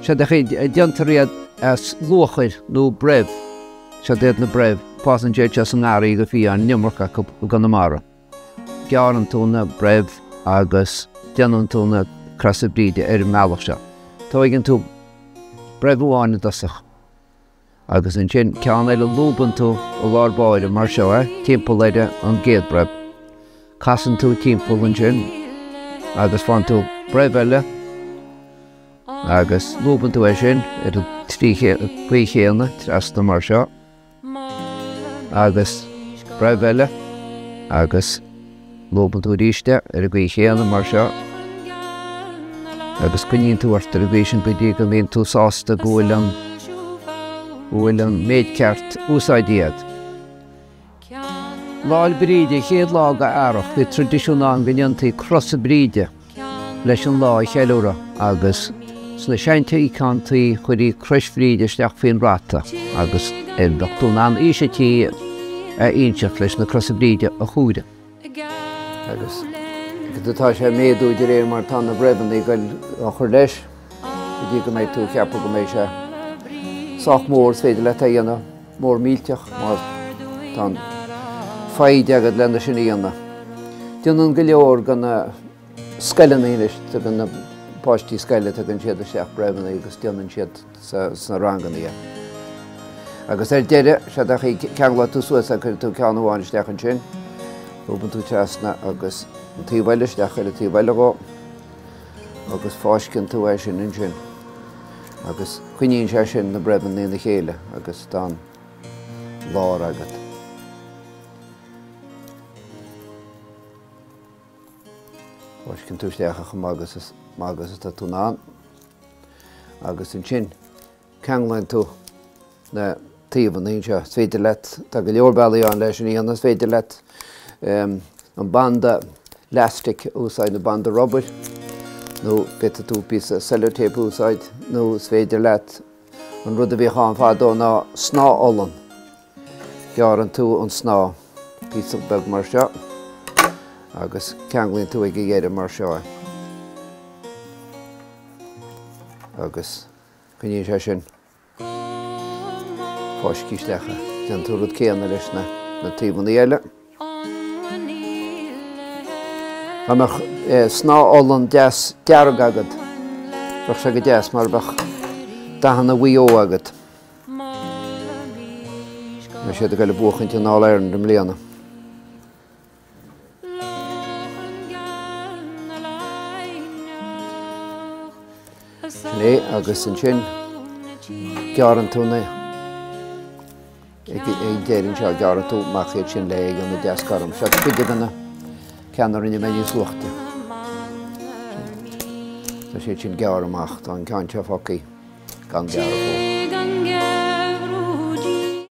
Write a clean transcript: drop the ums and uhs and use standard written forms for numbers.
Seod é an chaoi a déantar iad as luachair nó broibh. Seod iad na broibh. Fásann siad seo sa ngarraí go fiáin, an iomarca acu i gConamara. Gearrann tú na broibh agus déanann tú na crosa Bríde ar an mbealach seo. Tóigeann tú broibh amháin i dtosach agus ansin ceann eile lúbann tú i lár báire mar seo é, timpeall ar an gcéad broibh. Casann tú timpeall ansin agus faigheann tú broibh eile agus lúbann tú é sin ar an gcaoi chéanna trasna mar seo. Agus broibh eile agus lúbann tú arís é ar an gcaoi chéanna mar seo agus coinníonn tú ort ar an gcaoi sin go dtí go mbíonn tú sásta go bhfuil an go bhfuil an méid ceart úsáidte agat. Lá 'le Bríde, chéad lá de Earrach, bhí traidisiún ann go ndéantaí crosa Bríde leis an lá a cheiliúradh agus sna seantigheantaí chuirí crois Bhríde isteach faoin rata agus bheadh tú in ann aois an tí a inseacht leis na crosa Bríde a chomhaireamh. Agus tá sé ag méadú de réir mar tá na broibheanna ag goil á chur leis go dtí go mbeidh tú ag ceapadh go mbeidh sé sách mór is féidir leat é a dhéanamh. mór millteach má tá an foighid agat lena sin a dhéanamh. Déanann go leor de na scoileanna anois, tugann na páistí scoile, tugann siad isteach broibheanna agus déanann siad sna ranganna iad. Agus ar deireadh, seod é an chaoi, ceanglóidh tú suas é, cuirfidh tú ceann amháin isteach ansin, lúbann tú trasna agus an taobh eile isteach ar an taobh eile dhó agus fáisceann tú é sin ansin. Agus coinníonn sé sin na broibheanna ina chéile agus tá an lár agat. Fáisceann tú isteach é chomh maith agus is maith agus atá tú in ann. Agus ansin ceanglaíonn tú na taobhanna anseo. Is féidir leat, tá go leor bealaí ann leis sin a dhéanamh, is féidir leat an banda elastic a úsáid nó banda rubair nó féadfaidh tú píosa sellotape a úsáid nó is féidir leat an rud a bhíodh ann fadó ná snáth olann. Gearrann tú an snáth píosa beag mar seo agus ceanglaíonn tú ag a dheireadh mar seo é. Agus coinníonn sé sin. Fáiscthe isteach. Déanann tú an rud céanna leis na taobhanna eile. Dá mbeadh snáth olann deas dearg agat, bheadh sé go deas mar bheadh dathanna Mhaigh Eo agat. Beidh siad ag goil ag buachaint an All Ireland i mbliana. Sin é agus ansin gearrann tú na ag an deireadh anseo gearrann tú amach iad sin le é a dhéanamh deas cothrom. Seo cuid de na ceann a rinne mé níos luaithe. Tá siad sin gearrtha amach, tá an ceann seo fágtha. gan gearradh fós.